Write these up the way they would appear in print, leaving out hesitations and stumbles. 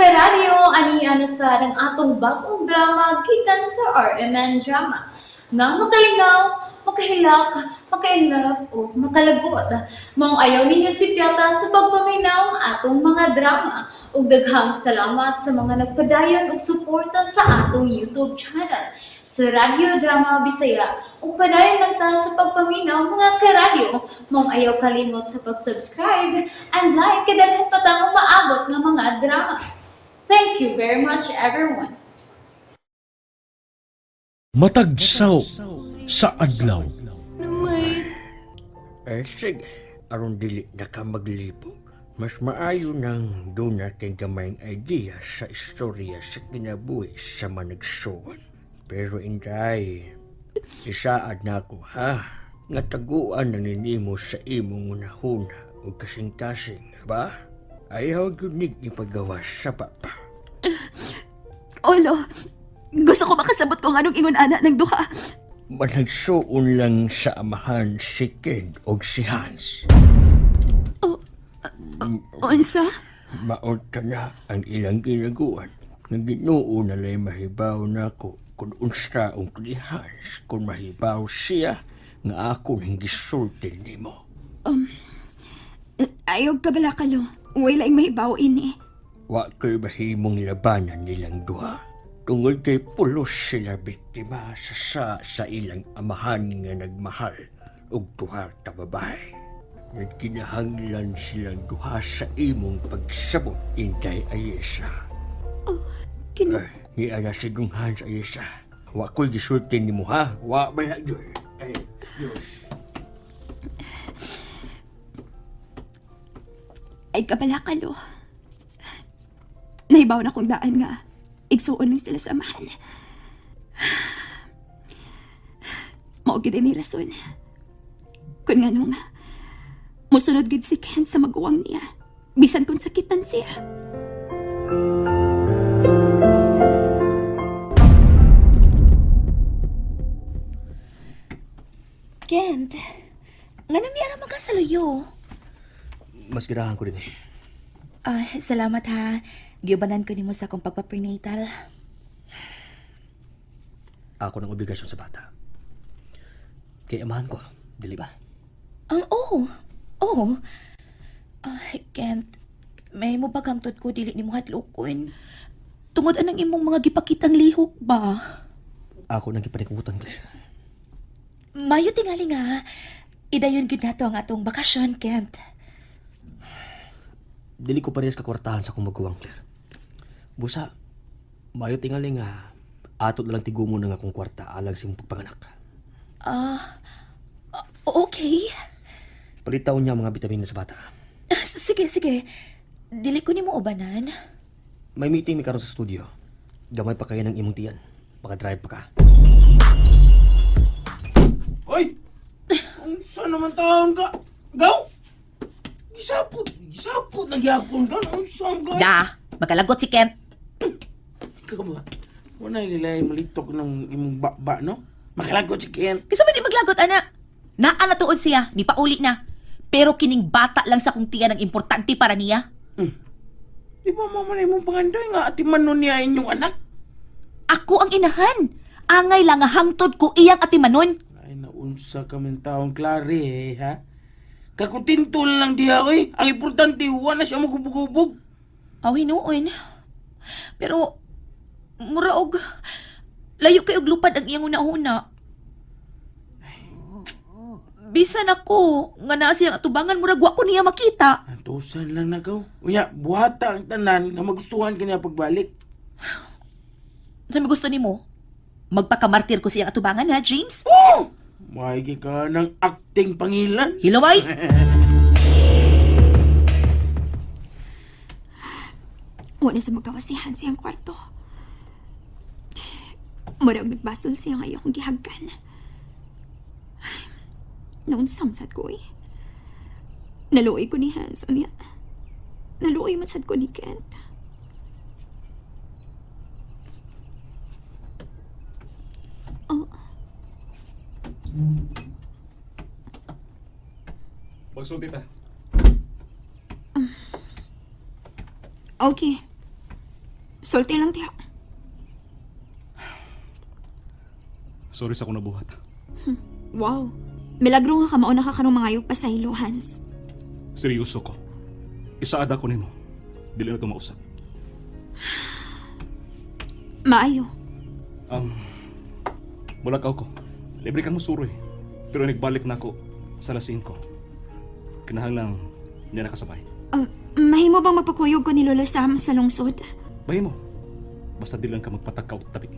Karadyo, ani na sa ang atong bagong drama gikan sa RMN Drama. Nga makalingaw, makahilak, maka-inlove o makalagot. Maong ayaw ninyo sipyata sa pagpaminaw ang atong mga drama. Ug daghang salamat sa mga nagpadayon og suporta sa atong YouTube channel sa Radyo Drama Bisaya. Ug padayon lang ta sa pagpaminaw, mga karadyo. Maong ayaw kalimot sa pag-subscribe and like kay daghan pa tang umaabot nga mga drama. Thank you very much, everyone. Matag saw sa adlaw. Eh, sige, aron dili na ka maglibog. Mas maayo nang doon natin gamayng idea sa istorya sa kinabuhi sa managsuon. Pero inday, isaad na ako ha, nga taguan na ninimo sa imong unahuna o kasing-kasing, ba? Ayaw gyud nig ipagawas sa papa. Olo, gusto ko makasabot kung anong ingon ana ng duha. Managsuon lang sa amahan si Ken o si Hans. Unsa? Maot na ang ilang ginaguan. Nga Ginoo na lay mahibaw nako kung unsa ang ni Hans kung mahibaw siya nga ako nang gisulti nimo. Ayaw ka bala kalo. Uy, laing mahibaw ini. Wa ko'y mahimong labanan nilang duha. Tungod kay pulos sila biktima sa ilang amahan nga nagmahal og duha ka babae. Nagkinahanglan silang duha sa imong pagsabot, Inday Ayesa. Kinu Ay, ni ana si Dung Hans, Ayesa. Wa ko'y gisulti nimo ha. Wa ba na yun? Ay, Diyos. Ay kabala kalo. Nahibaw na kong daan nga. Igsuon lang sila sa amahan. Mao gid ni rason. Kun nga nga, musunod gid si Ken sa maguwang niya. Bisan kung sakitan siya. Kent, nga nang niya naman ka sa luyo. Mas girahan ko din eh. Ah, salamat ha. Giubanan ko nimo sa akong pagpa-prenatal. Ako ng obligasyon sa bata. Kay amahan ko, dili ba? Ang oo. Oo. Ah, Kent, may mo baghangtod ko dili nimo hadlokon. Tungod anang imong mga gipakitang lihok ba? Ako nang gipanikutan, Claire. Mayo tingali nga. Idayon gid nato ang atong bakasyon, Kent. Dili ko parehas kakwartahan sa akong maguwang, Claire. Busa, mayo tingali nga ato na lang tigumo ng akong kwarta alang sa imong pagpanganak. Ah, ah, okay. Palitaw niya ang mga bitamina sa bata. Ah, sige, sige. Dili ko nimo ubanan. May meeting mi karon sa studio. Gamay pa kayo ng imong tiyan. Baka drive pa ka. Oy! Unsa naman taon ka? Gaw! Gisapot, gisapot na gyapon ka. Unsa ka? Da, magkalagot si Kent. Ikaw ba? Wala nila malitok ng imong bakba, no? Makalagot si Ken. Kasi ba di maglagot, ana? Naa na tuod siya, ni pauli na. Pero kining bata lang sa kong tiyan ang importante para niya. Di ba mo man imong pangandoy nga atimanon niya inyong anak? Ako ang inahan. Angay lang nga hangtod ko iyang atimanon. Ay, naunsa ka man taong klare, eh, ha? Kakutinto lang diha, oy. Ang importante, wala siya magubog-ubog. Aw, hinuon. Pero, mura og, layo kay og lupad ang iyang una-una. Bisan ako, nga naa siyang atubangan, murag wa ko niya makita. Antusan lang na gaw. Unya, buhata ang tanan nga magustuhan kaniya pagbalik. Sa may gusto nimo, magpakamartir ko siyang atubangan ha, James? Oh! Maigi ka ng acting pangilan. Hilaway! Wala sa magawa si Hans siyang kwarto. Murag nagbasol siya ngayon akong gihagkan. Naunsam sad ko eh. Naluoy ko ni Hans. Unya, naluoy man sad ko ni Kent. Oh, Magsulti ta. Okay. Sulti lang diha. Sorry sa akong nabuhat. Wow. Milagro nga ka mauna ka karong mga pasaylo, Hans. Seryoso ko. Isaad ako nimo. Dili na to mausap. Maayo. Mulakaw ko. Libre kang musuroy. Pero nagbalik na ako sa alas 5. Kinahanglang hindi na kasabay. Mahimo bang magpakuyog ko ni Lolo Sam sa lungsod? Bahin mo. Basta di lang ka magpatakaw tabi.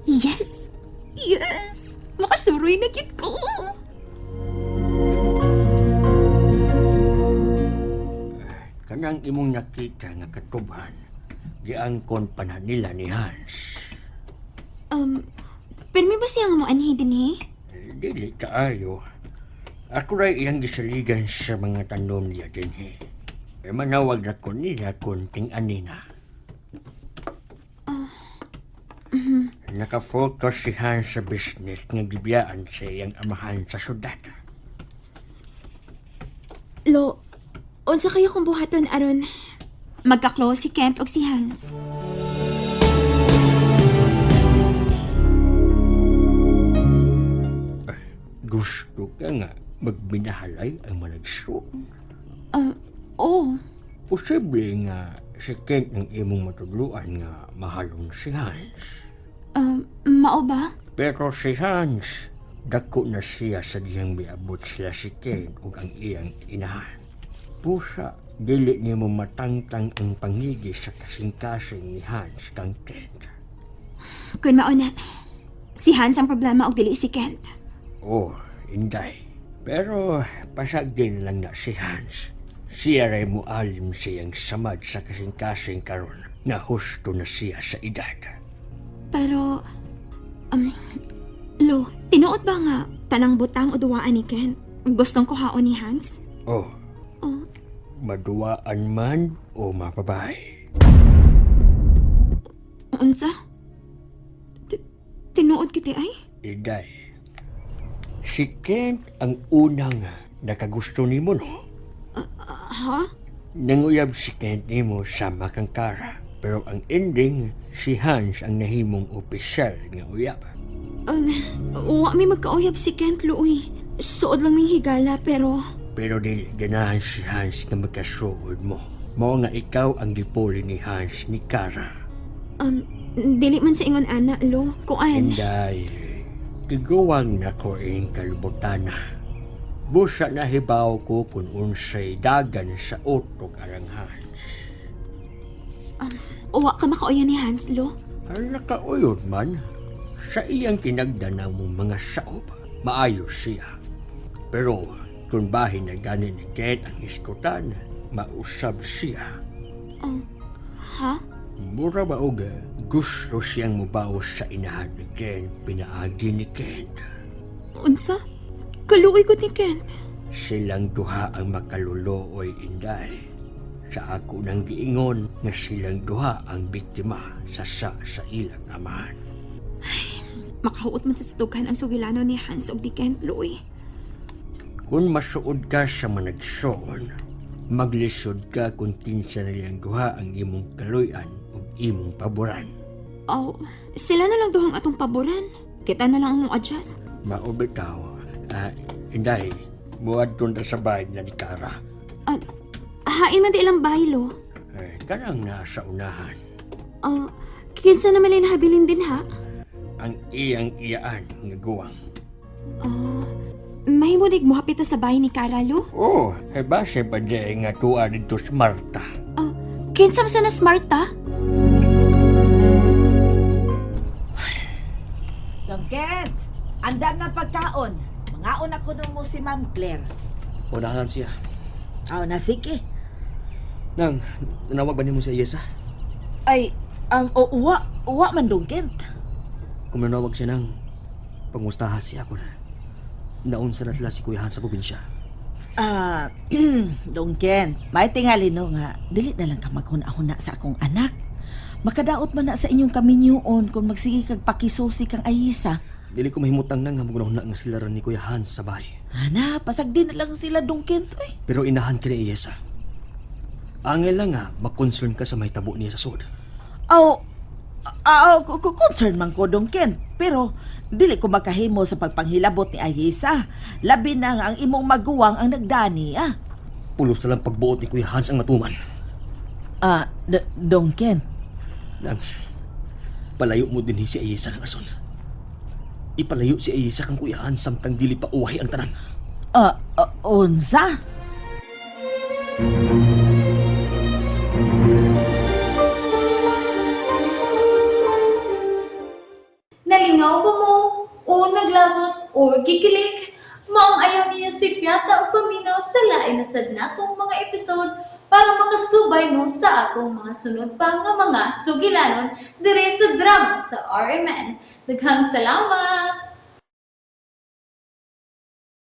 Yes! Yes! Makasuroy na kit ko! Kanang imong nakita nga katubhan, giangkon pa na nila ni Hans. Pirmi ba siya nga mo anhi din eh? Eh, dili kaayo. Ako ray iyang gisaligan sa mga tanom niya dinhi. E manawag na ko niya kunting anina. Nakafocus si Hans sa business nga gibiyaan sa iyang amahan sa syudad. Lo, unsa kayo kung buhaton aron magka-close si Kent og si Hans? Gusto ka nga magbinahalay ang managsuon. Oh, Posible nga si Kent ang imong matudluan nga mahalon si Hans. Mao ba? Pero si Hans, dako na siya sa diyang miabot sila si Kent ug ang iyang inahan. Pusa, dili nimo matangtang ang pangigi sa kasing-kasing ni Hans kang Kent. Kun mao na, si Hans ang problema og dili si Kent. Oh, inday. Pero pasagdin lang na si Hans. Siya ray mualim siyang samad sa kasing-kasing karon na husto na siya sa edad. Pero, Lo, tinuod ba nga tanang butang o duwaan ni Kent? Gustong kuhaon ni Hans? Oh, Oh, maduwaan man o mapabay. unsa? Tinuod kiti ay? Iday, si Kent ang unang nakagusto nimo, no? Ha? Nanguyab si Kent nimo sa makangkara. Pero ang ending, si Hans ang nahimong opisyal nga uyab. Wa mi magkauyab si Kent, Luoy. Suod lang ming higala, pero. Pero dili ganahan si Hans nga magkasuod mo. Mao nga ikaw ang gipuli ni Hans ni Kara. Dili man sa ingon ana, Lo. Kuan. Inday, giguwang na ko ing kalubotana. Busa na hibaw ko kung unsay dagan sa utok arang Hans. Wa ka makauya ni Hans, Lo. Ang nakauyod man, sa iyang tinagda mong mga saob, maayo siya. Pero kung bahin na gani ni Ken ang iskutan, mausab siya. Ha? Mura ba og gusto siyang mubaos sa inahan ni Ken, pinaagi ni Ken. Unsa? Kaluoy ko ni Kent. Silang duha ang makalulooy inday. Sa ako nang giingon nga silang duha ang biktima sa sa ilang amahan. Makahuot man sa stugan ang sugilano ni Hans og ni Kent, Luoy. Kung masuod ka sa managsoon, maglisod ka kung kinsa nilang duha ang imong kaluyan ug imong paboran. Oh, sila na lang duhang atong paboran. Kita na lang ang adjust. Mao bitaw, inday, muadto na sa bahay na ni Kara. Ah, hain man di ilang baylo. Eh, kanang nasa unahan, Ah, kinsa naman ay nahabilin din ha? ang iyang iyaan nga guwang. Oh, mahimunig mo hapita sa bahay ni Cara, Lo? Oh, eh base pa di nga tuwa dito sa Marta. Ah, kinsa man sa na smart ta? Dong Kent, andam ng pagkaon. Mangaon ako nung mo si Ma'am Claire. Unahan siya. Aw na sige. Nang, nanawag ba nimo sa Iyesa? Ay, ang o uwa, uwa man Dong Kent. Kung nanawag siya nang, pangustaha siya ako na. Naunsa na sila si Kuya Hans sa probinsya. Ah, Dong Kent, may tingali no nga, dili na lang ka maghuna-huna sa akong anak. Makadaot man na sa inyong kaminyoon kung magsige kag pakisusi kang Ayisa. Dili ko mahimutang nang magunahuna nga sila ran ni Kuya Hans sa bahay. Ana, pasagdi na lang sila Dong Kent, oy. Pero inahan kini Iyesa. Angay lang nga, makonsern ka sa mahitabo niya sa sud. Aw, aw, concern man ko dong Ken. Pero dili ko makahimo sa pagpanghilabot ni Ayesa. Labi na nga ang imong maguwang ang nagdani, ah. Pulos na lang pagbuot ni Kuya Hans ang matuman. Ah, Dong Ken. Lang, palayo mo din si Ayesa ng ason. Ipalayo si Ayesa kang Kuya Hans samtang dili pa uwahi ang tanan. Ah, ah, unsa? Nalingaw ba mo? O naglagot o gikilig? Maong ayaw niyo si Piata o paminaw sa lain na sad natong mga episode para makasubay mo sa atong mga sunod pa nga mga sugilanon dire sa drama sa RMN. Daghang salamat!